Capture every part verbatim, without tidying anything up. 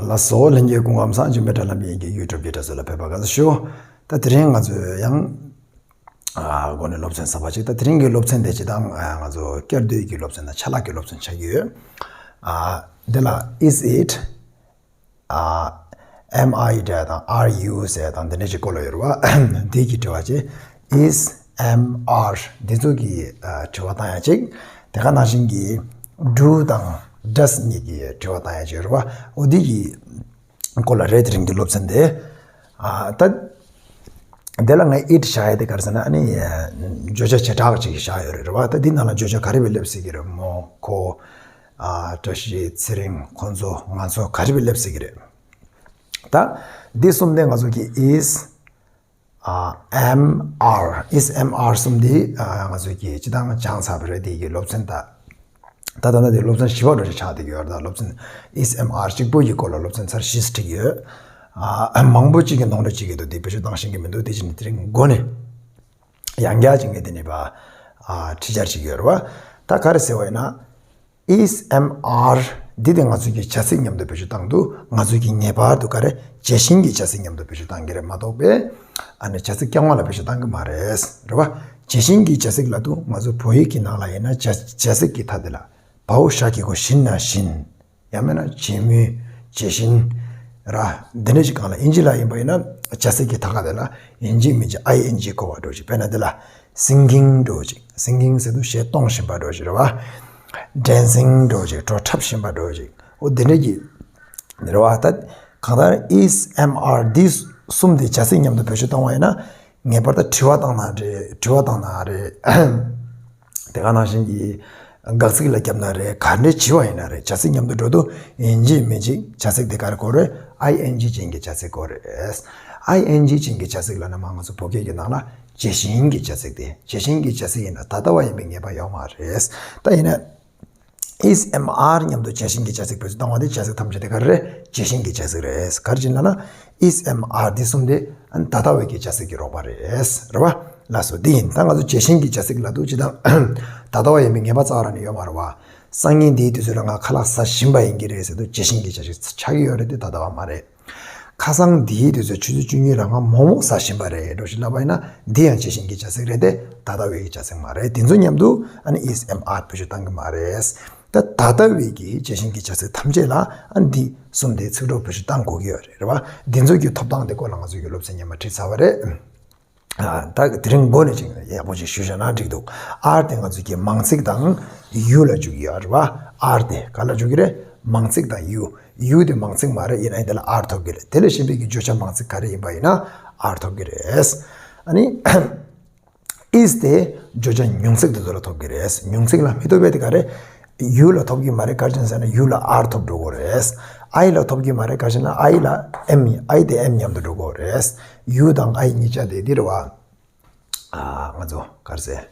ལགས་སོ། ལྷན་རྒྱས་སྐུ་ཁམས་བཟང་། འཇམ་དཔལ་དྲ་ལམ་ཡིན་གྱི་ཡུ་ཊུབ་ཀྱི་དྲ་ཚོ་ལ་ཕེབས་པར་དགའ་བསུ་ཞུ། ད་དེ་རིང་ང་ཚོས་ཡང་ཨ་འགོ་ནས་སློབ་ཚན་གསར་པ་ཅིག་ད་དེ་རིང་གི་སློབ་ཚན་དེ་སྤྱིར་བཏང་ཨ་ང་ཚོ་བསྐྱར་ཟློས་ཀྱི་སློབ་ཚན་དང་ཆ་ལག་གི་སློབ་ཚན་ཆགས་ཀྱི་ཡོད། ཨ་འདི་ལ་is it ཨ་am I འདྲ་དང་are you ཟེར་དང་འདི་འདྲ་ཅིག་སྐོར་ལ་ཡོད་རེད་བ། འདི་གི་དྲི་བ་ཅིག is, am, are འདི་ཚོ་གི་ཨ་དྲི་བ་བཏང་ཡ་ཅིག་དེ་ག་ནང་བཞིན་གྱི་do དང་does གཉིས་ཀྱི་དྲི་བ་བཏང་ཡ་ཅིག་ཡོད་རེད་བ། འོ་འདི་གི་སྐོར་ལ་རེད་དེ་རིང་གི་སློབ་ཚན་དེ། ཨ་ད་དེ་ལ་ངས་it བཞག་ཡ་དེ་ག་རེ་ཟེར་ན་ཨ་ནི་བརྗོད་བྱ་བྱེ་བྲག་ཅིག་བཞག་ཡོད་རེད་རེད་བ། ད་འདི་ནང་ལ་བརྗོད་བྱ་ག་རེ་བས་སླེབས་སྲིད་ཀྱི་རེད། མོ། ཁོ། ཨ་བཀྲ་ཤིས། ཚེ་རིང་། ཁོ་ཚོ། ང་ཚོ་ག་རེ་བས་སླེབས་སྲིད་ཀྱི་རེད། ད་འདི་གསུམ་དེ་ང་ཚོ་གི་is, ཨ་am, are is, am, are གསུམ་འདི་ཨ་ང་ཚོ་གི་སྤྱིར་བཏང་སྦྱངས་ཚར་བ་རེད། དེ་གི་སློབ་ཚན་ད་ད་ད་ལྟ་དེ་སློབ་ཚན་བཞི་པ་འདྲ་ཞིག་ཆགས་བསྡད་ཀྱི་ཡོད་རེད། ད་སློབ་ཚན་is, am, are གཅིག་པོ་ཡི་སྐོར་ལ་སློབ་ཚན་ཚར་བཞི་ཁྲིད་ཡོད། ཨ་མང་པོ་གཅིག་གི་ནང་ལ་གཅིག་གི་འདུག་དེ་བེད་སྤྱོད་བཏང་ཤེས་ཀྱི་མི་འདུག་དེ་བཞིན་དེ་རིང་འགོ་ནས་ཡང་བསྐྱར་ཅིག་ངས་དེ་ནས་པ་ཨ་ཁྲིད་འཆར་ཞིག་ཡོད་རེད་བ། ད་ག་རེ་ཟེར་བ་ཡིན་ན། is, am, are འདི་དེ་ང་ཚོ་གི་བྱ་ཚིག་མཉམ་དུ་བེད་སྤྱོད་བཏང་དུས་ང་ཚོ་གི་ངེས་པར་དུ་ག་རེ་བྱད་བཞིན་གྱི་བྱ་ཚིག་མཉམ་དུ་བེད་སྤྱོད་བཏང་གི་རེད་མ་གཏོགས་པས་ཨ་ནི་བྱ་ཚིག་རྐྱང་པ་ལ་བེད་སྤྱོད་བཏང་གི་མ་རེད། རེད་བ། བྱད་བཞིན་གྱི་བྱ་ཚིག་ལབ་དུས་ང་ཚོ་བོད་ཡིག་གི་ནང་ལ་ཡིན་ན་བྱ་བྱ་ཚིག་གི་མཐའ་དེ་ལ་བའོ་ཞ་གི་གུ་བཞིན་ན་བཞིན། ཡང་མིན་ན་བྱེད་མུས། བྱད་བཞིན། ར། འདི་འདྲ་ཞིག་གང་ལ་དབྱིན་ཇི་ལ་ཡིན་པ་ཡིན་ན་བྱ་ཚིག་གི་མཐའ་ཁ་དེ་ལ་ཡིན་གཅིག་མིན་གཅིག་I N G འཁོར་བ་འདྲ་ཞིག་དཔེར་ན་འདི་ལ་singing འདྲ་ཞིག singing ཟེར་དུས་གཞས་གཏོང་བཞིན་པ་འདྲ་ཞིག་རེད་བ། dancing འདྲ་ཞིག་བྲོ་འཁྲབ་བཞིན་པ་འདྲ་ཞིག་འོ་འདི་འདྲ་གི་རེད་བ། ད་གང་ལྟར་is, am, are འདི་གསུམ་དེ་བྱ་ཚིག་མཉམ་དུ་བེད་སྤྱོད་བཏང་བ་ཡིན་ན། ངེས་པར་དུ་དྲི་བ་བཏང་ན་རེད། དྲི་བ་བཏང་ན་རེད། དེ་ག་ནང་བཞིན་གྱི་དགག་ཚིག་ལ་བརྒྱབ་ན་རེད། ག་འདྲས་བྱས་པ་ཡིན་ན་རེད། བྱ་ཚིག་མཉམ་དུ་འགྲོ་དུས་ཡིན་གཅིག་མིན་གཅིག་བྱ་ཚིག་དེ་ག་རེ་དགོས་རེད། I N G ཅན་གྱི་བྱ་ཚིག་དགོས་རེད། I N G ཅན་གྱི་བྱ་ཚིག་ལབ་ན་མ་ང་ཚོ་བོད་སྐད་ཀྱི་ནང་ལ་བྱད་བཞིན་གྱི་བྱ་ཚིག་དེ། བྱད་བཞིན་གྱི་བྱ་ཚིག་ཡིན་ན་ད་ལྟ་བ་ཡིན་པའི་ངེས་པ་ཡོད་མ་རེད། ད་ཡིན་ན། is, am, are མཉམ་དུ་བྱད་བཞིན་གྱི་བྱ་ཚིག་བེད་སྤྱོད་བཏང་བ་དེ་བྱ་ཚིག་ཐམས་ཅད་དེ་ག་རེ་རེད། བྱད་བཞིན་གྱི་བྱ་ཚིག་རེད། ག་རེ་བྱས་ན་ན། is, am, are འདི་གསུམ་དེ་ཨ་ནི་ད་ལྟ་བའི་གི་བྱ་ཚིག་གི་རོགས་པ་རེད། རེད་བ། ལགས་སོ། འདི་ཡིན། ད་ང་ཚོ་བྱད་བཞིན་གྱི་བྱ་ཚིག་ལབ་དུས་སྤྱིར་བཏང་ད་ལྟ་བ་ཡིན་པའི་ངེས་པ་རྩ་བ་རང་ནས་ཡོད་མ་རེད་བ། སང་ཉིན་འདིའི་དུས་ཚོད་ལ་ང་ཁ་ལག་ཟ་བཞིན་པ་ཡིན་གྱི་རེད་ཟེར་དུས་བྱད་བཞིན་གྱི་བྱ་ཚིག་ཆགས་ཀྱི་ཡོད་རེད། དེ་ད་ལྟ་བ་མ་རེད། ཁ་སང་འདིའི་དུས་ཚོད་ཆུ་ཚོད་བཅུ་གཉིས་ལ་ང་མོག་མོག་ཟ་བཞིན་པ་རེད་འདྲ་ཞིག་ལབ་པ་ཡིན་ན། འདི་ཡང་བྱད་བཞིན་གྱི་བྱ་ཚིག་རེད་དེ། ད་ལྟ་བའི་བྱ་ཚིག་མ་རེད། དེ་ཚོ་མཉམ་དུ་ཨ་ནི་is, am, are བེད་སྤྱོད་བཏང་གི་མ་རེད། ད་ད་ལྟ་བའི་གི་བྱད་བཞིན་གྱི་བྱ་ཚིག་ཐམས་ཅད་ལ་ཨ་ནི་འདི་གསུམ་དེ་ཚིག་གྲོགས་བེད་སྤྱོད་བཏང་དགོས་ཀྱི་ཡོད་རེད། རེད་བ། འདི་ཚོ་གི་ཐོབ་ཐང་དེ་སྐོར་ལ་ང་ཚོ་གི་སློབ་ཚན་སྔོན་མ་ཁྲིད་ཚར་བ་རེད། ཨ་ད་དེ་རིང་འགོ་ནས་ཅིག་ཡག་པོ་ཅིག་ཞུས་བཞག་ན་འགྲིག་འདུག are དེ་ང་ཚོ་གི་མང་ཚིག་དང་you ལ་འཇུག་གི་ཡོད་རེད་བ། are དེ་ག་ལ་འཇུག་གི་རེད། མང་ཚིག་དང་you། you དེ་མང་ཚིག་མ་རེད། ཡིན་ན་ཡང་དེ་ལ་are ཐོབ་ཀྱི་རེད། དེ་ལ་གཞན་པའི་གི་བརྗོད་བྱ་མང་ཚིག་ག་རེ་ཡིན་པ་ཡིན་ན་are ཐོབ་ཀྱི་རེད། ཨ་ནི་is དེ་བརྗོད་བྱ་ཉུང་ཚིག་དེ་ཚོ་ལ་ཐོབ་ཀྱི་རེད། ཉུང་ཚིག་ལ་མི་ཐོབ་པའི་དེ་ག་རེད། you ལ་ཐོབ་ཀྱི་མ་རེད། ག་རེ་བྱས་ཟེར་ན་you ལ་are ཐོབ་འགྲོ་གི་རེད། I ལ་ཐོབ་ཀྱི་མ་རེད། ག་རེ་བྱས་ན་I ལ་am ཡིན། I དེ་am མཉམ་དུ་འགྲོ་གི་རེད། you དང་I གཉིས་ཆ་དེ་འདི་རེད་བ། ཨ་ང་ཚོ་ག་རེ་ཟེར།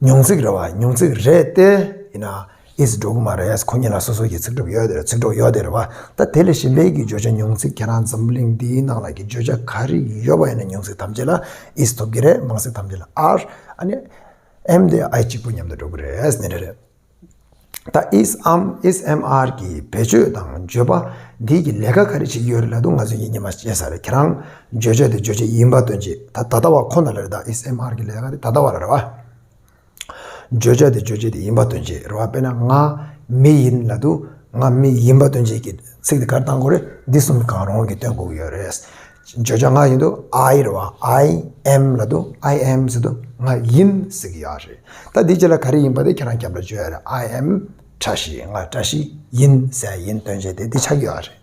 ཉུང་ཚིག་རེད་བ། ཉུང་ཚིག་རེད་དེ། ཡིན་ན་is འགྲོ་གི་མ་རེད། ཁོ་གཉིས་ལ་སོ་སོ་གི་ཚིག་གྲོགས་ཡོད་དེ་རེད། ཚིག་གྲོགས་ཡོད་དེ་རེད་བ། ད་དེ་ལས་གཞན་པའི་གི་བརྗོད་བྱ་ཉུང་ཚིག་ཁྱེད་རང་འཛམ་བུ་གླིང་འདིའི་ནང་ལ་གི་བརྗོད་བྱ་ག་རེ་ཡོད་པ་ཡིན་ན་ཉུང་ཚིག་ཐམས་ཅད་ལ་is ཐོབ་ཀྱི་རེད། མང་ཚིག་ཐམས་ཅད་ལ་are། ཨ་ནི་am དེ་I གཅིག་པུ་མཉམ་དུ་འགྲོ་གི་རེད། ནི་རེད། ད་is, am, is, am, are གི་བེད་སྤྱོད་དང་བརྗོད་པ་འདི་གི་ལས་ཀ་ག་རེ་བྱེད་ཀྱི་ཡོད་རེད་ལབ་དུས་ང་ཚོ་ཡིན་གཉིས་མ་བྱས་ས་རེད། ཁྱེད་རང་བརྗོད་བྱ་དེ་བརྗོད་བྱ་ཡིན་པ་སྟོན་བྱེད། ད་ད་ལྟ་བ་ཁོ་ན་ལ་རེད། ད་is, am, are གི་ལས་ཀ་དེ་ད་ལྟ་བ་ལ་རེད་བ། བརྗོད་བྱ་དེ་བརྗོད་བྱེད་དེ་ཡིན་པ་སྟོན་བྱེད་རེད་བ། དཔེར་ན་ང་མི་ཡིན་ལབ་དུས་ང་མི་ཡིན་པ་སྟོན་བྱེད་ཀྱི་ཚིག་དེ་ག་རེ་བཏང་དགོས་རེད། འདི་གསུམ་གང་རུང་གིས་སྟོན་དགོས་ཀྱི་ཡོད་རེད། བརྗོད་བྱ་ང་ཡིན་དུས་I རེད་བ། I am ལབ་དུས་I am ཟེར་དུས་ང་ཡིན་ཟེར་གྱི་ཡོད་རེད། ད་འདི་རྗེས་ལ་ག་རེ་ཡིན་པ་དེ་ཁྱེད་རང་རྒྱབ་ལ་བརྗོད་ཡ་རེད། I am བཀྲ་ཤིས། ང་བཀྲ་ཤིས་ཡིན་ཟེར་ཡ་ཡིན་སྟོན་བྱེད་དེ་འདི་ཆགས་ཀྱི་ཡོད་རེད།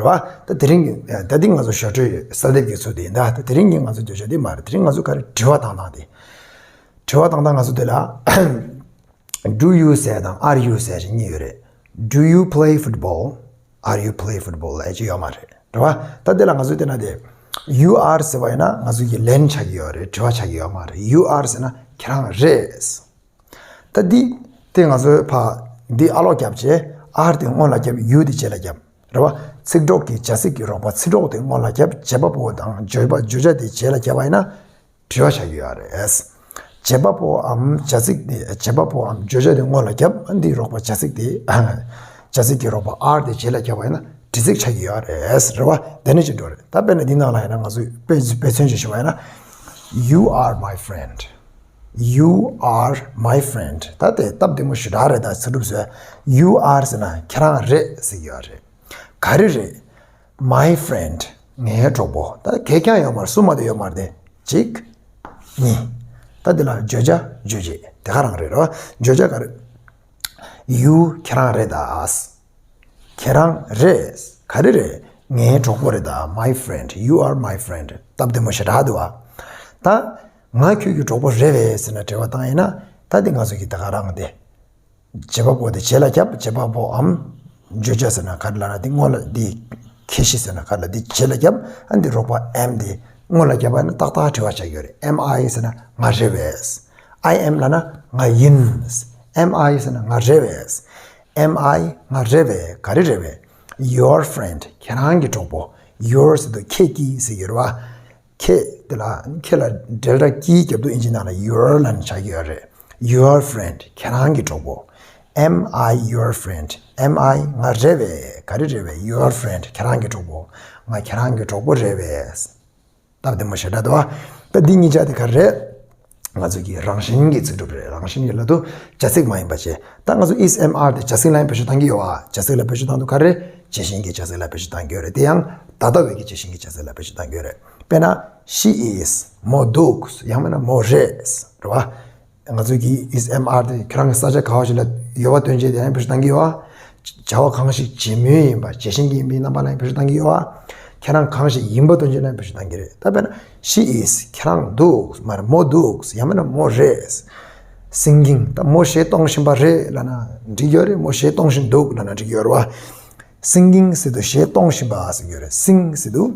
རེད་བ། ད་དེ་རིང་གི་ད་འདི་ང་ཚོ་ཞོར་འཕྲོས་གསལ་འདེབས་ཀྱི་ཚུལ་དེ་ཡིན། ད་ད་དེ་རིང་གི་ང་ཚོ་བརྗོད་བྱ་འདི་མ་རེད། དེ་རིང་ང་ཚོ་ག་རེ་དྲི་བ་བཏང་སྟངས་དེ། དྲི་བ་བཏང་སྟངས་ང་ཚོ་དེ་ལ་do you ཟེར་དང་are you ཟེར་གཉིས་ཡོད་རེད། Do you play football? Are you play football? ལབ་ཡ་ཅིག་ཡོད་མ་རེད། རེད་བ། ད་དེ་ལ་ང་ཚོ་དེ་ན་དེ་you are ཟེར་བ་ཡིན་ན་ང་ཚོ་གི་ལན་ཆགས་ཀྱི་ཡོད་རེད། དྲི་བ་ཆགས་ཀྱི་ཡོད་མ་རེད། You are ཟེར་ན་ཁྱེད་རང་རེད། ད་འདི་དེ་ང་ཚོའི་ཕ་འདི་ཨ་ལོག་རྒྱབ་བྱས་are དེ་སྔོན་ལ་རྒྱབ། you དེ་རྗེས་ལ་རྒྱབ། རེད་བ། ཚིག་གྲོགས་ཀྱི་བྱ་ཚིག་གི་རོགས་པ་ཚིག་གྲོགས་དེ་སྔོན་ལ་རྒྱབ། བྱེད་པ་པོ་དང་བརྗོད་པ་བརྗོད་བྱ་དེ་རྗེས་ལ་རྒྱབ་པ་ཡིན་ན། དྲི་བ་ཆགས་ཀྱི་ཡོད་རེད། བྱེད་པ་པོའམ་བྱ་ཚིག་དེ། བྱེད་པ་པོའམ་བརྗོད་བྱ་དེ་སྔོན་ལ་བརྒྱབ། ཨ་འདིའི་རོགས་པ་བྱ་ཚིག་དེ། བྱ་ཚིག་གི་རོགས་པ་are དེ་རྗེས་ལ་བརྒྱབ་པ་ཡིན་ན་དྲི་ཚིག་ཆགས་ཀྱི་ཡོད་རེད། རེད་བ། དེ་ནས་ཅི་འགྲོ་རེད། ད་དཔེར་ན་འདི་ནང་ལ་ཡིན་ན་ང་ཚོས་དཔེ་དཔེ་མཚོན་ཅིག་ཞུ་བ་ཡིན་ན། You are my friend. You are my friend. ད་དེ་སྟབས་བདེ་མོ་ཞེ་དྲག་རེད། ད་ཚིག་གྲུབ་བཟོས། You are ཟེར་ན་ཁྱེད་རང་རེད་ཟེར་གྱི་ཡོད་རེད། ག་རེ་རེད། My friend. ངའི་གྲོགས་པོ། ད་གས་ཀྱང་ཡོད་མ་རེད། སུ་མ་གཏོགས་ཡོད་མ་རེད་དེ། གཅིག་གཉིས། ད་འདི་ལ་བརྗོད་བྱ་རྗོད་བྱེད་དེ་ག་རང་རེད་རོ། བརྗོད་བྱ་ག་རེ། You ཁྱེད་རང་རེད་ད། ཁྱེད་རང་རེད། ག་རེ་རེད། ངའི་གྲོགས་པོ་རེད་ད། My friend. You are my friend. སྟབས་བདེ་མོ་ཞེ་དྲག་འདུག་བ། ད་ང་ཁྱོད་ཀྱི་གྲོགས་པོ་རེད་པས་ཟེར་ན་དྲི་བ་བཏང་ཡིན་ན། ད་འདི་ང་ཚོ་གི་དེ་ག་རང་དེ། བྱེད་པ་པོ་དེ་རྗེས་ལ་བརྒྱབ། བྱེད་པ་པོའམ་བརྗོད་བྱ་ཟེར་ན་ག་རེ་ལབ་ན། འདི་སྔོན་ལ་འདི་ཁྱད་གཞི་ཟེར་ན་ག་རེ་ལབ། འདི་རྗེས་ལ་བརྒྱབ། ཨ་འདི་རོགས་པ་am དེ་སྔོན་ལ་བརྒྱབ་པ་ཡིན་ན་ཏག་ཏག་དྲི་བ་ཆགས་ཀྱི་ཡོད་རེད། Am I ཟེར་ན་ང་རེད་པས། I am ལབ་ན་ང་ཡིན། Am I ཟེར་ན་ང་རེད་པས། Am I ང་རེད་པས། ག་རེ་རེད་པས། Your friend. ཁྱེད་རང་གི་གྲོགས་པོ། Your ཟེར་དུས་ཁྱེད་ཀྱི་ཟེར་གྱི་རེད་བ། ཁྱེད་དེ་ལ་ཁྱེད་ལ་འབྲེལ་སྒྲ་ཀྱི་རྒྱབ་ཏུ་ཨིན་ཇི་ནང་ལ་your ལབ་ནས་ཆགས་ཀྱི་ཡོད་རེད། Your friend. ཁྱེད་རང་གི་གྲོགས་པོ། Am I your friend? Am I ང་རེད་པས། ག་རེ་རེད་པས། Your friend. ཁྱེད་རང་གི་གྲོགས་པོ། ང་ཁྱེད་རང་གི་གྲོགས་པོ་རེད་པས། སྟབས་བདེ་མོ་ཞེ་དྲག་འདུག་བ། ད་འདི་གཉིས་ཆ་དེ་ག་རེད། ང་ཚོ་གི་རང་བཞིན་གྱི་ཚིག་གྲུབ་རེད། རང་བཞིན་གྱི་ལབ་དུས་བྱ་ཚིག་མ་ཡིན་པ་བྱས། ད་ང་ཚོ་is, am, are དེ་བྱ་ཚིག་ལ་ཡང་བེད་སྤྱོད་གཏང་གི་ཡོད་བ། བྱ་ཚིག་ལ་བེད་སྤྱོད་གཏང་དུས་ག་རེ། བྱད་བཞིན་གྱི་བྱ་ཚིག་ལ་བེད་སྤྱོད་གཏང་གི་ཡོད་རེད། དེ་ཡང་ད་ལྟ་བའི་གི་བྱད་བཞིན་གྱི་བྱ་ཚིག་ལ་བེད་སྤྱོད་གཏང་གི་ཡོད་རེད། དཔེར་ན། She is. མོ་འདུག་ཡང་མིན་ན་མོ་རེད། རེད་བ། ང་ཚོ་གི་is, am, are དེ་ཁྱེད་རང་གི་ས་ཆ་ག་བ་ཞིག་ལ་ཡོད་པ་སྟོན་བྱེད་དེ་ཡང་བེད་སྤྱོད་གཏང་གི་ཡོད་བ། བྱ་བ་གང་ཞིག་བྱེད་མུས་ཡིན་པ། བྱད་བཞིན་གྱི་ཡིན་པའི་རྣམ་པ་ལ་ཡང་བེད་སྤྱོད་གཏང་གི་ཡོད་བ། ཁྱེད་རང་གང་ཞིག་ཡིན་པ་སྟོན་བྱེད་ལ་ཡང་བེད་སྤྱོད་གཏང་གི་རེད། ད་དཔེར་ན། She is. ཁྱེད་རང་འདུག་མ་རེད། མོ་འདུག་ཡང་མིན་ན་མོ་རེད། Singing. ད་མོ་གཞས་གཏོང་བཞིན་པ་རེད་ལབ་ན་འགྲིག་ཡོད་རེད། མོ་གཞས་གཏོང་བཞིན་འདུག་ལབ་ན་འགྲིག་ཡོད་རེད་བ། Singing ཟེར་དུས་གཞས་གཏོང་བཞིན་པ་ཟེར་གྱི་ཡོད་རེད། Sing ཟེར་དུས་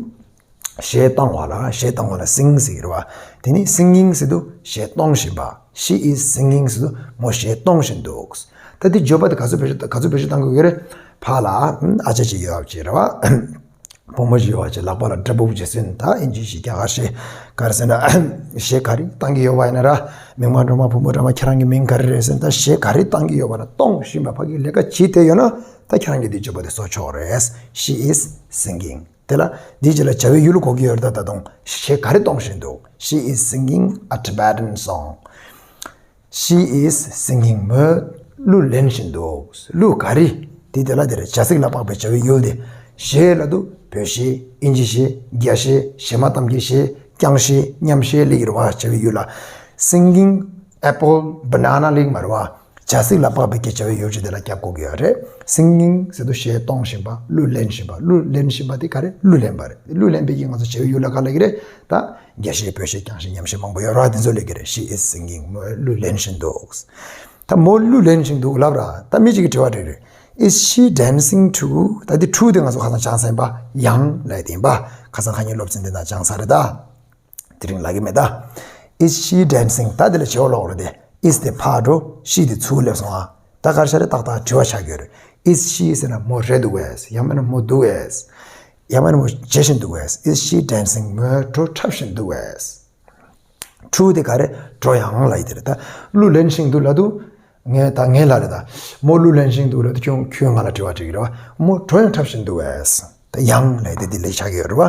གཞས་གཏོང་བ་ལ། གཞས་གཏོང་བ་ལ་sing ཟེར་གྱི་རེད་བ། དེ་ནི་singing ཟེར་དུས་གཞས་གཏོང་བཞིན་པ། She is singing ཟེར་དུས་མོ་གཞས་གཏོང་བཞིན་འདུག་ད་འདི་བརྗོད་པ་དེ་ག་ཚོད་བེད་སྤྱོད་ག་ཚོད་བེད་སྤྱོད་གཏང་དགོས་ཀྱི་རེད། ཕ་ལ་ཨ་ཅག་ཅིག་ཡོད་པ་ཅིག་རེད་བ། བུ་མོ་ཞིག་ཡོད་པ་ཅིག་ལག་པ་ལ་སྐྲ་སྦུབ་ཅིག་སོན། ད་ཨིན་ཇི་ཞིག་རྒྱ་གར་ཞིག་ག་རེ་ཟེར་ན། གཞས་ག་རེ་བཏང་གི་ཡོད་པ་ཡིན་ན་ར། མིང་མ་འགྲོ་མ་བུ་མོ་འདྲ་མ་ཁྱེད་རང་གི་མིང་ག་རེ་རེད་ཟེར་ན། ད་གཞས་ག་རེ་བཏང་གི་ཡོད་པ་ལ་གཏོང་བཞིན་པ། ཕ་གི་ལས་ཀ་བྱེད་བསྡད་ཡོད་ན་ད་ཁྱེད་རང་གི་འདི་བརྗོད་པ་དེ་བཟོ་ཆོག་རེད། She is singing. དེ་ལ་འདིའི་རྗེས་ལ་བྱ་བའི་ཡུལ་གོ་གི་ཡོད་རེད། ད་ད་དུང་གཞས་ག་རེ་གཏོང་བཞིན་འདུག She is singing a Tibetan song. She is singing. མོས་གླུ་ལེན་བཞིན་འདུག་གླུ་ག་རེ། དེ་དེ་ལ་དེ་རེད། བྱ་ཚིག་ལ་དཔག་པའི་བྱ་བའི་ཡུལ་དེ། གཞས་ལབ་དུས་བོད་གཞས། ཨིན་ཇི་གཞས། རྒྱ་གཞས། གཞས་མ་གཏམ་གྱི་གཞས། རྐྱང་གཞས། མཉམ་གཞས་ལབ་ཀྱི་རེད་བ། བྱ་བའི་ཡུལ་ལ། Singing apple banana ལབ་ཀྱི་མ་རེད་བ། བྱ་ཚིག་ལ་དཔག་པའི་སྐད་ཆ་བའི་ཡོ་བྱད་དེ་ལ་རྒྱབ་དགོས་ཀྱི་ཡོད་རེད། Singing ཟེར་དུས་གཞས་གཏོང་བཞིན་པ། གླུ་ལེན་བཞིན་པ། གླུ་ལེན་བཞིན་པ་དེ་ག་རེ། གླུ་ལེན་པ་རེད། གླུ་ལེན་པའི་གི་ང་ཚོ་བྱ་བའི་ཡུལ་ལ་ག་ལབ་ཀྱི་རེད། ད་རྒྱ་གཞས། བོད་གཞས། རྐྱང་གཞས། མཉམ་གཞས་མང་པོ་ཡོད་རེད་བ། དེ་ཚོ་ལབ་ཀྱི་རེད། She is singing. མོས་གླུ་ལེན་བཞིན་འདུག་ད་མོས་གླུ་ལེན་བཞིན་འདུག་ལབ་ར། ད་མི་གཅིག་གིས་དྲི་བ་དྲིས་རེད། Is she dancing too? ད་དེ་too དེ་ང་ཚོ་ཁ་སང་སྦྱངས་ཚར་ཡིན་པ། ཡང་ལབ་ཡ་དེ་ཡིན་པ། ཁ་སང་ཁ་ཉིན་སློབ་ཚན་དེ་ནང་སྦྱངས་ཚར་རེད་ད། དེ་རིང་ལབ་ཀྱི་མེད་ད། Is she dancing? ད་དེ་ལ་བྱེད་པ་ལོག་རེད་དེ། Is དེ་ཕར་འགྲོ། She དེ་ཚུར་སླེབས་སོང་ཨ། ད་ག་རེ་ཆགས་རེད། ཏག་ཏག་དྲི་བ་ཆགས་ཀྱི་ཡོད་རེད། Is she ཟེར་ན་མོ་རེད་འདུག་གས། ཡང་མིན་ན་མོ་འདུག་གས། ཡང་མིན་ན་མོ་བྱེད་བཞིན་འདུག་གས། Is she dancing? མོས་བྲོ་འཁྲབ་བཞིན་འདུག་གས། འཁྲབ་དེ་ག་རེ། འགྲོ་ཡང་ལབ་ཡི་དེ་རེད། ད་གླུ་ལེན་བཞིན་འདུག་ལབ་དུས། ངས་ད་ངས་ལབ་རེད་ད། མོ་གླུ་ལེན་བཞིན་འདུག་ལབ་དུས་ཁྱོད་ཁྱོད་ང་ལ་དྲི་བ་དྲི་གི་རེད་བ། མོ་བྲོ་ཡང་འཁྲབ་བཞིན་འདུག་གས། ད་ཡང་ལབ་ཡི་དེ་འདི་ལས་ཆགས་ཀྱི་ཡོད་རེད་བ།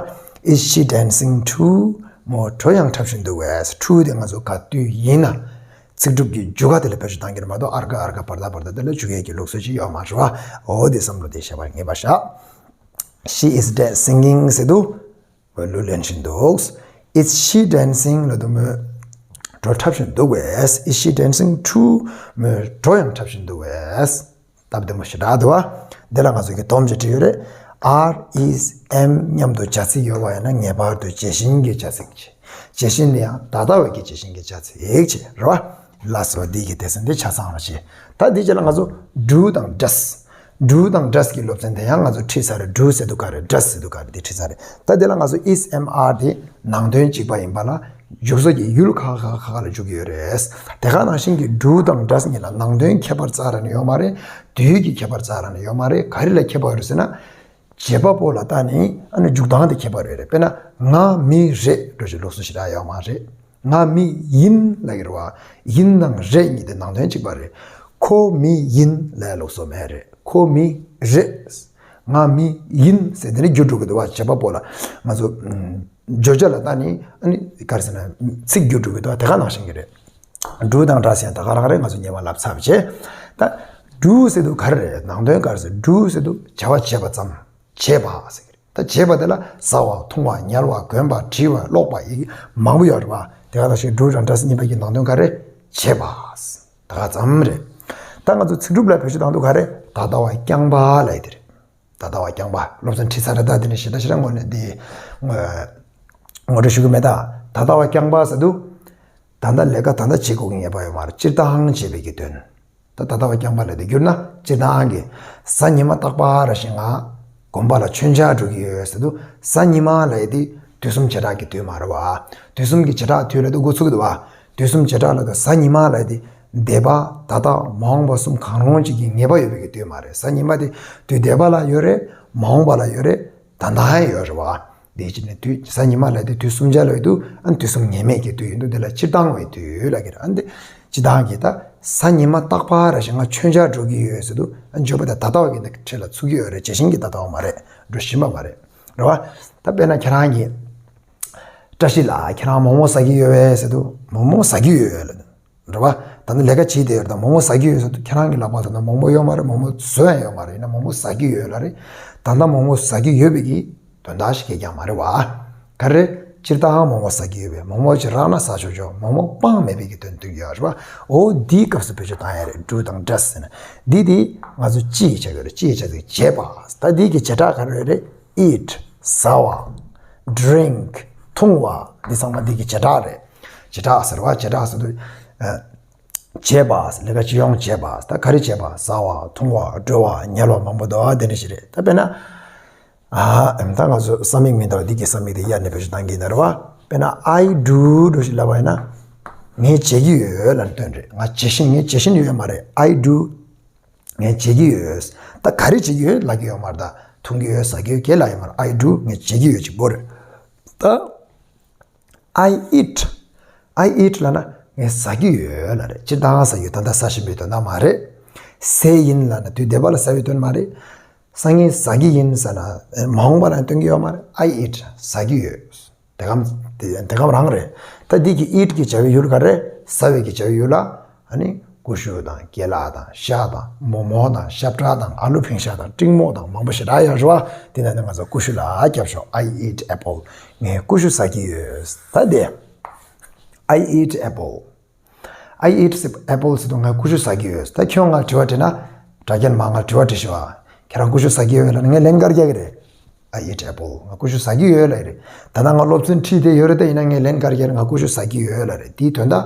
Is she dancing too? མོ་བྲོ་ཡང་འཁྲབ་བཞིན་འདུག་གས། འཁྲབ་དེ་ང་ཚོ་ག་དུས་ཡིན་ན་ཚིག་གྲུབ་ཀྱི་འཇུག་སྒོ་དེ་ལ་བེད་སྤྱོད་གཏང་གི་རེད་མ་གཏོགས། ཨར་ག་ཨར་ག་བར་ད་བར་ད་དེ་ལ་འཇུག་ཡས་ཀྱི་ལུགས་སྲོལ་ཅིག་ཡོད་མ་རེད་བ། འོ་དེ་བསམ་བློ་དེ་བྱས་པ་ངེས་པ་བཞག She is da- singing ཟེར་དུས། མོས་གླུ་ལེན་བཞིན་འདུག Is she dancing ལབ་དུས་མོས་བྲོ་འཁྲབ་བཞིན་འདུག་གས། Is she dancing too? མོས་བྲོ་ཡང་འཁྲབ་བཞིན་འདུག་གས། སྟབས་བདེ་མོ་ཞེ་དྲག་འདུག་བ། འདི་ལ་ང་ཚོ་གིས་སྡོམ་ཅིག་བྲིས་ཡོད་རེད། Are, is, am མཉམ་དུ་བྱ་ཚིག་ཡོད་པ་ཡིན་ན་ངེས་པར་དུ་བྱད་བཞིན་གྱི་བྱ་ཚིག་བྱེད། བྱད་བཞིན་ནི་ཡང་ད་ལྟ་བའི་གི་བྱད་བཞིན་གྱི་བྱ་ཚིག་བྱེད་རེད་བ། ལགས་སོ། འདི་གི་སྡེ་ཚན་འདི་ཆ་ཚང་བ་བྱེད། ད་འདི་རྗེས་ལ་ང་ཚོ་do དང་does། Do དང་does གི་སློབ་ཚན་དེ་ཡང་ང་ཚོ་ཁྲིད་ཚར་རེད། Do ཟེར་དུས་ག་རེ། Does ཟེར་དུས་ག་རེ། དེ་ཁྲིད་ཚར་རེད། ད་དེ་ལ་ང་ཚོ་is, am, are དེ་ནང་དོན་གཅིག་པ་ཡིན་པ་ལ་འཇུག་ས་ཀྱི་ཡུལ་ཁག་ཁག་ཁག་ཁག་ལ་འཇུག་གི་ཡོད་རེད། དེ་ག་ནང་བཞིན་གྱི་do དང་does གཉིས་ལ་ནང་དོན་ཁྱད་པར་རྩ་ར་ནས་ཡོད་མ་རེད། དུས་ཀྱི་ཁྱད་པར་རྩ་ར་ནས་ཡོད་མ་རེད། ག་རེ་ལ་ཁྱད་པར་ཡོད་རེད་ཟེར་ན། བྱེད་པ་པོ་ལ་ལྟ་ནས་ཨ་ནི་འཇུག་སྟངས་དེ་ཁྱད་པར་ཡོད་རེད། དཔེར་ན་ང་མི་རེད་འགྲོ་ཞིག་ལུགས་སྲོལ་ཞེ་དྲག་ཡོད་མ་རེད། ང་མི་ཡིན་ལབ་ཀྱི་རེད་བ། ཡིན་དང་རེད་གཉིས་དེ་ནང་དོན་གཅིག་པ་རེད། ཁོ་མི་ཡིན་ལབ་ལུགས་སྲོལ་མེད་རེད། ཁོ་མི་རེད། ང་མི་ཡིན་ཟེར་དེ་ནི་བསྒྱུར་འགྲོ་གི་འདུག་བ། བྱེད་པ་པོ་ལ་ང་ཚོ་ཨམ། བརྗོད་བྱ་ལ་ལྟ་ནི་ཨ་ནི་ག་རེ་ཟེར་ན་ཚིག་བསྒྱུར་འགྲོ་གི་འདུག་བ། དེ་ག་ནང་བཞིན་གྱི་རེད། do དང་does ཡང་ད་ག་རང་རེད། ང་ཚོ་ཉེ་བ་ལབ་ཚར་བྱས། ད་do ཟེར་དུས་ག་རེ་རེད། ནང་དོན་ག་རེ་ཟེར། do ཟེར་དུས་བྱ་བ་བྱེད་པ་ཙམ། བྱེད་པ་ཟེར་གྱི་རེད། ད་བྱེད་པ་དེ་ལ་ཟ་བ། འཐུང་བ། ཉལ་བ། གོན་པ། འབྲི་བ། ཀློག་པ་ཡི་གེ་མང་པོ་ཡོད་རེད་བ། དེ་ག་ནང་བཞིན་do དང་does གཉིས་པ་གི་ནང་དོན་ག་རེ། བྱེད་པ། ད་ག་ཙམ་རེད། ད་ང་ཚོ་ཚིག་གྲུབ་ལ་བེད་སྤྱོད་བཏང་དུས་ག་རེ། ད་ལྟ་བ་རྐྱང་པ་ལབ་ཡ་དེ་རེད། ད་ལྟ་བ་རྐྱང་པ། སློབ་ཚན་ཁྲིད་ས་རེད། ད་དེ་ནས་ཞེ་དྲག་ཞེ་དྲག་ངོ་ནས་འདི་ངོ་ངོ་སྤྲོད་ཞུ་གི་མེད། ད་ད་ལྟ་བ་རྐྱང་པ་ཟེར་དུས་ད་ལྟ་ལས་ཀ་ད་ལྟ་བྱེད་དགོས་ཀྱི་ངེས་པ་ཡོད་མ་རེད། སྤྱིར་བཏང་བྱེད་པའི་གི་དོན། ད་ད་ལྟ་བ་རྐྱང་པ་ལབ་དེ་བསྒྱུར་ན་སྤྱིར་བཏང་གི་གཟའ་ཉི་མ་རྟག་པར་རེ་བཞིན་ང་དགོན་པ་ལ་མཆོད་མཇལ་འགྲོ་གི་ཡོད་ཟེར་དུས། གཟའ་ཉི་མ་ལབ་ཡ་དེ་དུས་གསུམ་བྱེ་བྲག་གི་དུས་མ་རེད་བ། དུས་གསུམ་གྱི་བྱེ་བྲག་དུས་ལབ་དུས་འགོ་ཚུགས་ཀྱི་འདུག་བ། དུས་གསུམ་བྱེ་བྲག་ལབ་དུས་གཟའ་ཉི་མ་ལབ་ཡ་དེ་འདས་པ། ད་ལྟ། མ་འོངས་པ་གསུམ་གང་རུང་གཅིག་གི་ངེས་པ་ཡོད་པའི་གི་དུས་མ་རེད། གཟའ་ཉི་མ་དེ་དུས་འདས་པ་ལ་ཡོད་རེད། མ་འོངས་པ་ལ་ཡོད་རེད། ད་ལྟ་ཡང་ཡོད་རེད་བ། དེ་ཕྱིར་ནི་དུས་གཟའ་ཉི་མ་ལབ་དེ་དུས་གསུམ་ཆར་ལ་ཡོད་དུས། ཨ་ནི་དུས་གསུམ་ངེས་མེད་ཀྱི་དུས་ཡིན་དུས་དེ་ལ་སྤྱིར་བཏང་བའི་དུས་ལབ་ཀྱི་རེད། ཨ་ནི་དེ་སྤྱིར་བཏང་གི་ད་གཟའ་ཉི་མ་རྟག་པར་རེ་བཞིན་ང་མཆོད་མཇལ་འགྲོ་གི་ཡོད་ཟེར་དུས། ཨ་ནི་བརྗོད་པ་དེ་ད་ལྟ་བ་གི་ནི་ཁྲིད་ལ་ཚུད་ཀྱི་ཡོད་རེད། བྱེད་བཞིན་གྱི་ད་ལྟ་བ་མ་རེད། འགྲོ་བཞིན་པ་མ་རེད། རེད་བ། ད་དཔེར་ན་ཁྱེད་རང་གིས་བཀྲ་ཤིས་ལགས་ཁྱེད་རང་མོག་མོག་ཟ་གི་ཡོད་པས་ཟེར་དུས། མོག་མོག་ཟ་གི་ཡོད་ལབ། རེད་བ། ད་ནི་ལས་ཀ་བྱེད་བསྡད་ཡོད་རེད། ད་མོག་མོག་ཟ་གི་ཡོད་ཟེར་དུས་ཁྱེད་རང་གི་ལག་པ་ལ་ད་ལྟ་མོག་མོག་ཡོད་མ་རེད། མོག་མོག་བཟོ་ཡང་ཡོད་མ་རེད། ཡིན་ན་མོག་མོག་ཟ་གི་ཡོད་ལབ་རེད། ད་ལྟ་མོག་མོག་ཟ་གི་ཡོད་པའི་གི་དོན་དག་ཞིག་གི་ཀྱང་མ་རེད་བ། ག་རེ། སྤྱིར་བཏང་མོག་མོག་ཟ་གི་ཡོད་པས། མོག་མོག་ཅིག་རག་ན་ཟ་ཆོག་ཆོག་མོག་མོག་སྤང་མེད་པའི་གི་དོན་སྟོན་གྱི་ཡོད་རེད་བ། འོ་འདིའི་སྐབས་སུ་བེད་སྤྱོད་བཏང་ཡ་རེད། do དང་does ཟེར་ན། འདི་དེ་ང་ཚོ་སྤྱི་ཡི་ཆ་ཡོད་རེད། སྤྱི་ཡི་ཆ་ཚིག་བྱེད་པ། ད་འདི་གི་བྱེ་བྲག་ག་རེ་རེད། eat ཟ་བ། drink འཐུང་བ། འདི་ཚང་མ་འདི་གི་བྱེ་བྲག་རེད། བྱེ་བྲག་ཟེར་བ། བྱེ་བྲག་ཟེར་དུས། ཨ། བྱེད་པ། ལས་ཀ་སྤྱི་ཡོངས་བྱེད་པ། ད་ག་རེ་བྱེད་པ། ཟ་བ། འཐུང་བ། འགྲོ་བ། ཉལ་བ། མང་པོ་འདུག་བ། དེ་འདྲ་ཞིག་རེད། ད་དཔེར་ན། ཨ། ད་ང་ཚོ་ས་མིག་མི་འདུག་འདི་གི་ས་མིག་དེ་གཡར་ནས་བེད་སྤྱོད་བཏང་གི་ཡིན་ན་རེད་བ། དཔེར་ན་I do འགྲོ་ཞིག་ལབ་པ་ཡིན་ན། ངས་བྱེད་ཀྱི་ཡོད་ལབ་ནས་དོན་རེད། ང་བྱེད་བཞིན། ངས་བྱེད་བཞིན་ཡོད་མ་རེད། I do ངས་བྱེད་ཀྱི་ཡོད། ད་ག་རེ་བྱེད་ཀྱི་ཡོད་ལབ་ཀྱི་ཡོད་མ་རེད། ད་འཐུང་གི་ཡོད། ཟ་གི་ཡོད། ག་རེ་ལབ་ཡོད་མ་རེད། I do ངས་བྱེད་ཀྱི་ཡོད་གཅིག་པོ་རེད། ད། I eat I eat ལབ་ན་ངས་ཟ་གི་ཡོད་ལབ་རེད། སྤྱིར་བཏང་ཟ་གི་ཡོད། ད་ལྟ་ཟ་བཞིན་པའི་དོན་དག་མ་རེད། ཟས་ཡིན་ལབ་ན་དུས་འདས་པ་ལ་ཟ་བའི་དོན་མ་རེད། སང་ཉིན་ཟ་གི་ཡིན་ཟེར་ན་མ་འོངས་པ་ལ་སྟོན་གི་ཡོད་མ་རེད། I eat ཟ་གི་ཡོད། དེ་གམ་དེ་དེ་གམ་རང་རེད། ད་འདི་གི་eat གི་བྱ་བའི་ཡུལ་ག་རེ། ཟ་བའི་གི་བྱ་བའི་ཡུལ་ལ། ཨ་ནི་ཀུ་ཤུ་དང་ཀེ་ལ་དང་ཤ་དང་མོག་མོག་དང་ཤ་བཀྲ་དང་ཨ་ལུ་ཕིང་ཤ་དང་ཀྲིང་མོག་དང་མང་པོ་ཞེ་དྲག་ཡོད་རེད་བ། དེ་ནས་ནི་ང་ཚོ་ཀུ་ཤུ་ལ་རྒྱབ་ཤོག I eat apple ངས་ཀུ་ཤུ་ཟ་གི་ཡོད། ད་དེ། I eat apple I eat apple ཟེར་དུས་ང་ཀུ་ཤུ་ཟ་གི་ཡོད། ད་ཁྱོད་ང་དྲི་བ་དྲིས་ན། དྲ་རྒྱ་མ་ང་དྲི་བ་དྲིས་ཤི་བ། ཁྱེད་རང་ཀུ་ཤུ་ཟ་གི་ཡོད་ལབ་ན་ངས་ལན་ག་རེ་རྒྱག་གི་རེད། I eat apple ང་ཀུ་ཤུ་ཟ་གི་ཡོད་ལབ་རེད། ད་ལྟ་ང་སློབ་ཚན་ཁྲིད་དེ་ཡོད་རེད། ད་ཡིན་ན་ངས་ལན་ག་རེ་རྒྱག་རེད། ང་ཀུ་ཤུ་ཟ་གི་ཡོད་ལབ་རེད། དེའི་དོན་དག་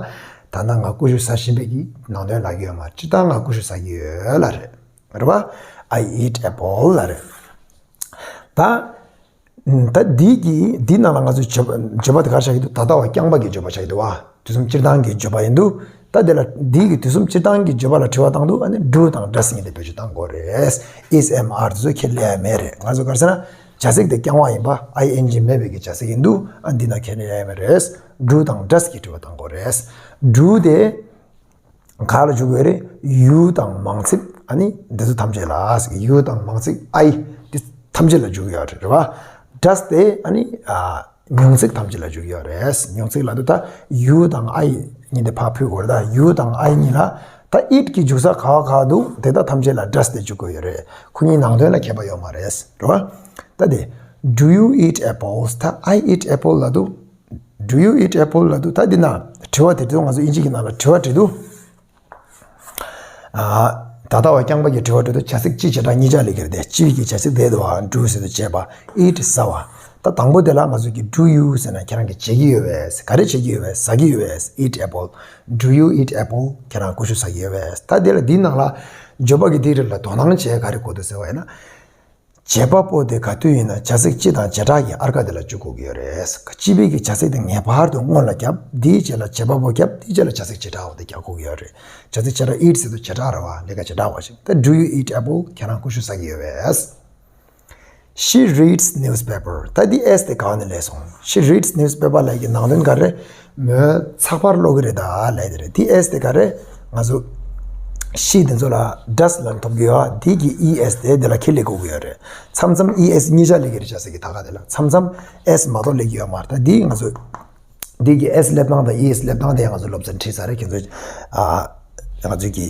ད་ལྟ་ང་ཀུ་ཤུ་ཟ་བཞིན་པའི་གི་ནང་དོན་ལབ་ཀྱི་ཡོད་མ་རེད། སྤྱིར་བཏང་ང་ཀུ་ཤུ་ཟ་གི་ཡོད་ལབ་རེད། རེད་བ། I eat apple ལབ་རེད། ད། ད་འདི་གི་འདི་ནང་ལ་ང་ཚོས་བརྗོད་པ་བརྗོད་པ་དེ་ག་རེ་ཆགས་ཀྱི་འདུག་ད་ལྟ་བ་རྐྱང་པ་གི་བརྗོད་པ་ཆགས་ཀྱི་འདུག་བ། དུས་གསུམ་སྤྱིར་བཏང་གི་བརྗོད་པ་ཡིན་འདུག་ད་དེ་ལ་འདི་གི་དུས་གསུམ་སྤྱིར་བཏང་གི་བརྗོད་པ་ལ་དྲི་བ་བཏང་དུས། ཨ་ནི་do དང་does གཉིས་དེ་བེད་སྤྱོད་བཏང་དགོས་རེད། is, am, are དེ་ཚོ་ཁས་ལེན་ཡ་མེད་རེད། ང་ཚོ་ག་རེ་ཟེར་ན་བྱ་ཚིག་དེ་རྐྱང་བ་ཡིན་པ། I N G མེད་པའི་གི་བྱ་ཚིག་ཡིན་འདུག་ཨ་འདི་ན་ཁས་ལེན་ཡ་མེད་རེད། Do དང་does གི་དྲི་བ་བཏང་དགོས་རེད། Do དེ། ག་ལ་འཇུག་གི་ཡོད་རེད། You དང་མང་ཚིག་ཨ་ནི་འདི་ཚོ་ཐམས་ཅད་ལ། You དང་མང་ཚིག I འདི་ཐམས་ཅད་ལ་འཇུག་གི་ཡོད་རེད། རེད་བ། Does དེ་ཨ་ནི་ཨ་ཉུང་ཚིག་ཐམས་ཅད་ལ་འཇུག་གི་ཡོད་རེད། ཉུང་ཚིག་ལབ་དུས་ད་you དང་I གཉིས་དེ་ཕར་ཕུད་དགོས་རེད། ད་you དང་I གཉིས་ལ་ད་it གི་འཇུག་ས་ག་བ་ག་བ་འདུག་དེ་ད་ཐམས་ཅད་ལ་does དེ་འཇུག་གི་ཡོད་རེད། ཁོ་གཉིས་ནང་དོན་ལ་ཁྱད་པར་ཡོད་མ་རེད། རེད་བ། ད་དེ་Do you eat apples? ད་I eat apple ལབ་དུས། Do you eat apple ལབ་དུས་ད་འདི་ན་དྲི་བ་དེ་དུས་ང་ཚོ་ཨིན་ཇི་གི་ནང་ལ་དྲི་བ་དྲི་དུས། ཨ། ད་ལྟ་བ་རྐྱང་པ་གི་དྲི་བ་དྲི་དུས་བྱ་ཚིག་སྤྱི་བྱེ་བྲག་གཉིས་ཆར་ལས་ཀྱི་རེད་དེ། སྤྱི་གི་བྱ་ཚིག་དེ་དུ་བ་do ཟེར་དུས་བྱེད་པ། eat ཟ་བ། ད་དང་པོ་དེ་ལ་ང་ཚོ་གི་do you ཟེར་ན་ཁྱེད་རང་གིས་བྱེད་ཀྱི་ཡོད་པས། ག་རེ་བྱེད་ཀྱི་ཡོད་པས། ཟ་གི་ཡོད་པས། Eat apple. Do you eat apple? ཁྱེད་རང་ཀུ་ཤུ་ཟ་གི་ཡོད་པས། ད་དེ་ལ་འདིའི་ནང་ལ་བརྗོད་པ་གི་དེའི་རིགས་ལ་དོ་སྣང་བྱས་ག་རེ་དགོས་འདུག་ཟེར་བ་ཡིན་ན། བྱེད་པ་པོ་དེ་ག་དུས་ཡིན་ན་བྱ་ཚིག་སྤྱི་དང་བྱེ་བྲག་གི་ཨར་ཀ་དེ་ལ་འཇུག་དགོས་ཀྱི་ཡོད་རེད། སྤྱི་པའི་གི་བྱ་ཚིག་དེ་ངེས་པར་དུ་སྔོན་ལ་བརྒྱབ། དེའི་རྗེས་ལ་བྱེད་པ་པོ་བརྒྱབ། དེའི་རྗེས་ལ་བྱ་ཚིག་བྱེ་བྲག་པོ་དེ་རྒྱག་དགོས་ཀྱི་ཡོད་རེད། བྱ་ཚིག་བྱེ་བྲག eat ཟེར་དུས་བྱེ་བྲག་རེད་བ། ལས་ཀ་བྱེ་བྲག་པ་ཞིག་ད་Do you eat apple? ཁྱེད་རང་ཀུ་ཤུ་ཟ་གི་ཡོད་པས། She reads newspaper. ད་འདི་S དེ་ག་ནས་སླེབས་སོང་། She reads newspaper ལབ་ཀྱི་ནང་དོན་ག་རེ། མོས་ཚགས་པར་ཀློག་གི་རེད་ད་ལབ་དེ་རེད། འདི་S དེ་ག་རེ། ང་ཚོ་she དེ་ཚོ་ལ་does ལབ་ཐོབ་ཀྱི་ཡོད། འདི་གི་E S དེ་དེ་ལ་ཁྱེར་སླེབས་དགོས་ཀྱི་ཡོད་རེད། མཚམས་མཚམས་E S གཉིས་ཆ་སླེབས་ཀྱི་རེད། བྱ་ས་གི་ད་ག་དེ་ལ་མཚམས་མཚམས་S མ་གཏོགས་སླེབས་ཀྱི་ཡོད་མ་རེད། ད་འདི་ང་ཚོ་འདི་གི་S སླེབས་སྟངས་དང་E S སླེབས་སྟངས་དེ་ང་ཚོ་སློབ་ཚན་ཁྲིད་ཚར་རེད། ཁྱེད་ཚོ་ཨ་ང་ཚོ་གི་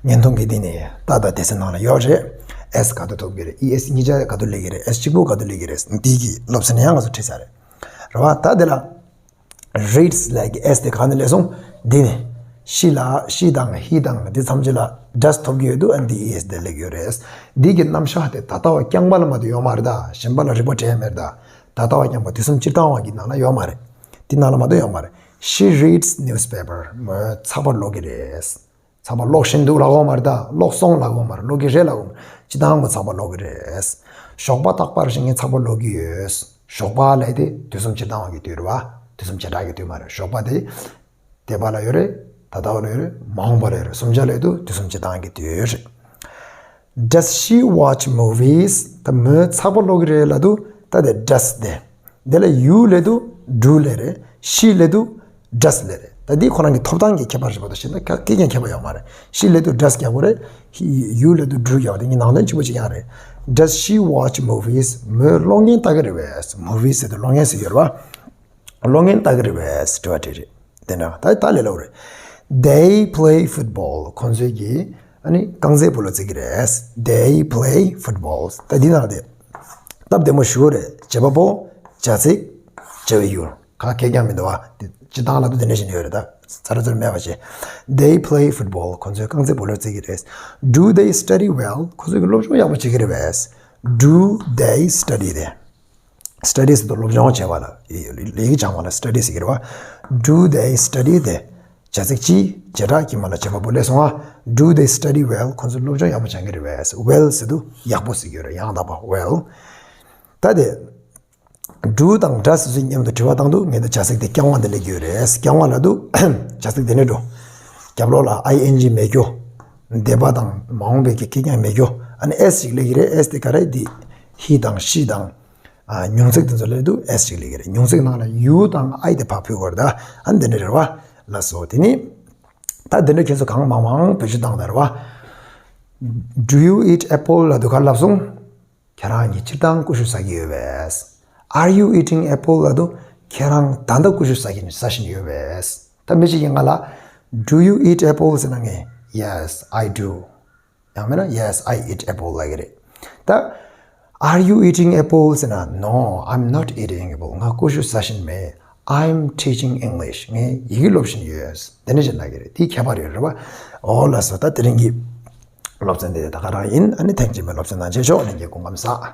བརྙན་ཐུང་གི་འདི་ནས་ཏག་ཏག་དེ་ཚོའི་ནང་ལ་ཡོད་རེད། S ག་དུས་ཐོབ་ཀྱི་རེད། E S གཉིས་ཆ་ག་དུས་སླེབས་ཀྱི་རེད། S གཅིག་པོ་ག་དུས་སླེབས་ཀྱི་རེད། འདི་གི་སློབ་ཚན་ཡང་ང་ཚོ་ཁྲིད་ཚར་རེད། རེད་བ། ད་དེ་ལ་reads ལབ་ཀྱི་S དེ་ག་ནས་སླེབས་སོང་། འདི་ནས་she ལ་she དང་he དང་འདི་ཐམས་ཅད་ལ་does ཐོབ་ཀྱི་ཡོད་དུས། ཨ་འདི་E S དེ་སླེབས་ཀྱི་ཡོད་རེད། འདི་གི་རྣམ་གཞག་དེ་ད་ལྟ་བ་རྐྱང་པ་ལ་མ་གཏོགས་ཡོད་མ་རེད། ད་གཞན་པ་ལ་རིག་པ་སྤྲད་ཡ་མེད་རེད། ད་ད་ལྟ་བ་རྐྱང་པ་དུས་གསུམ་སྤྱིར་བཏང་བ་གི་ནང་ལ་ཡོད་མ་རེད། འདི་ནང་ལ་མ་གཏོགས་ཡོད་མ་རེད། She reads newspaper. མོས་ཚགས་པར་ཀློག་གི་རེད། ཚགས་པར་ཀློག་བཞིན་འདུག་ལབ་དགོས་མ་རེད། ད་ཀློག་སོང་ལབ་དགོས་མ་རེད། ཀློག་གི་རེད་ལབ་དགོས་མ་རེད། སྤྱིར་བཏང་མོ་ཚགས་པར་ཀློག་གི་རེད། ཞོགས་པ་རྟག་པར་བཞིན་ངས་ཚགས་པར་ཀློག་གི་ཡོད། ཞོགས་པ་ལབ་དེ་དུས་གསུམ་སྤྱིར་བཏང་བ་གི་དུས་རེད་བ། དུས་གསུམ་བྱེ་བྲག་གི་དུས་མ་རེད། ཞོགས་པ་དེ་འདས་པ་ལ་ཡོད་རེད། ད་ལྟ་བ་ལ་ཡོད་རེད། མ་འོངས་པ་ལ་ཡོད་རེད། གསུམ་ཆ་ལ་ཡོད་དུས་དུས་གསུམ་བྱེ་བྲག་གི་དུས་རེད། Does she watch movies? ད་མོས་ཚགས་པར་ཀློག་གི་རེད་ལབ་དུས་ད་དེ་does དེ། དེ་ལ་you སླེབས་དུས་do སླེབས་རེད། she སླེབས་དུས་does སླེབས་རེད། ད་འདི་ཁོ་རང་གི་ཐོབ་ཐང་གི་ཁྱད་པར་རེད་པ། ད་ཤེས་ན་ག་སྐད་ཀྱང་ཁྱད་པར་ཡོད་མ་རེད། she སླེབས་དུས་does རྒྱག་དགོས་རེད། you སླེབས་དུས་do རྒྱག་དགོས་རེད། གཉིས་ནང་དོན་གཅིག་པ་གཅིག་རྐྱང་རེད། Does she watch movies? མོས་གློག་བརྙན་ལྟ་གི་རེད་པས། movies ཟེར་དུས་གློག་བརྙན་ཟེར་གྱི་རེད་པ། གློག་བརྙན་ལྟ་གི་རེད་པས། དྲི་བ་དྲིས་རེད། དེ་འདྲ་ད་ད་ལས་སླ་པོ་རེད། They play football. ཁོང་ཚོས་ཀྱིས་ཨ་ནི་རྐང་རྩེད་སྤོ་ལོ་རྩེ་གི་རེད། They play football. ད་འདི་ནང་དེ་སྟབས་བདེ་མོ་ཞུ་རེད། བྱེད་པ་པོ། བྱ་ཚིག་བྱ་བའི་ཡུལ། ག་གེ་རྐྱང་མི་འདུག་བ། དེ་སྤྱིར་བཏང་ལབ་དུས་དེ་འདྲ་ཞིག་ཡོད་རེད། ད་ཚར་ཚུར་མེད་པ་བྱས། They play football. ཁོང་ཚོས་རྐང་རྩེད་སྤོ་ལོ་རྩེ་གི་རེད། Do they study well? ཁོང་ཚོས་ཀྱིས་སློབ་སྦྱོང་ཡག་པོ་བྱེད་ཀྱི་རེད་པས། Do they study དེ། study ཟེར་དུས་སློབ་སྦྱོང་བྱས་པ་ལ་ཡི་ཡི་གེ་སྦྱང་བ་ལ་study ཟེར་གྱི་རེད་བ། Do they study དེ་བྱ་ཚིག་སྤྱིའི་བྱེ་བྲག་གི་མ་ལ་བྱེད་པ་པོ་སླེབས་སོང་ང་། Do they study well? ཁོང་ཚོས་སློབ་སྦྱོང་ཡག་པོ་སྦྱང་གི་རེད་པས། well ཟེར་དུས་ཡག་པོ་ཟེར་གྱི་ཡོད་རེད། ཡང་དག་པ་well། ད་དེ་do དང་does ཚོའི་མཉམ་དུ་དྲི་བ་བཏང་དུས་ངས་ད་བྱ་ཚིག་དེ་རྐྱང་པ་འདི་སླེབས་ཀྱི་ཡོད་རེད། རྐྱང་པ་ལབ་དུས་བྱ་ཚིག་དེ་ནས་འགྲོ། རྒྱབ་ལོགས་ལ་ing མེད་རྒྱུ། འདས་པ་དང་མ་འོངས་པའི་གི་སྐད་རྐྱང་མེད་རྒྱུ། ཨ་ནི་s ཞིག་སླེབས་ཀྱི་རེད། s དེ་ག་རེ། འདི་he དང་she དང་ཨ་མྱིང་ཚིག་དེ་ཚོ་སླེབས་དུས་s ཞིག་སླེབས་ཀྱི་རེད། མྱིང་ཚིག་ནང་ལ་you དང་I དེ་ཕར་ཕུད་དགོས་རེད། ད་ཨ་ནི་འདི་འདྲ་རེད་བ། ལགས་སོ། དེ་ནི་ད་འདི་འདྲ་ཁྱེད་ཚོ་གང་མང་མང་བེད་སྤྱོད་བཏང་དང་རེད་བ། Do you eat apple ལབ་དུས་ག་རེ་ལབ་སོང་། ཁྱེད་རང་གིས་སྤྱིར་བཏང་ཀུ་ཤུ་ཟ་གི་ཡོད་པས། Are you eating apple ལབ་དུས་ཁྱེད་རང་ད་ལྟ་ཀུ་ཤུ་ཟ་གི་ཟ་བཞིན་ཡོད་པས། ད་མི་གཅིག་གིས་ང་ལ་Do you eat apple ཟེར་ན་ངས་Yes, I do. ཡང་མིན་ན་Yes, I eat apple ལབ་ཀྱི་རེད། ད་Are you eating apple ཟེར་ན། No, I'm not eating apple. ང་ཀུ་ཤུ་ཟ་བཞིན་མེད། I'm teaching English. ངས་ཡི་གེ་སློབ་བཞིན་ཡོད། དེ་འདྲ་ཞིག་ལབ་ཀྱི་རེད། དེའི་ཁྱད་པར་ཡོད་རེད་བ། འོ་ལགས་སོ། ད་དེ་རིང་གི་སློབ་ཚན་དེ་ད་ག་རང་ཡིན། ཨ་ནི་ཐེངས་རྗེས་མའི་སློབ་ཚན་ནང་མཇལ་ཆོག་ལྷན་རྒྱས་སྐུ་ཁམས་བཟང་།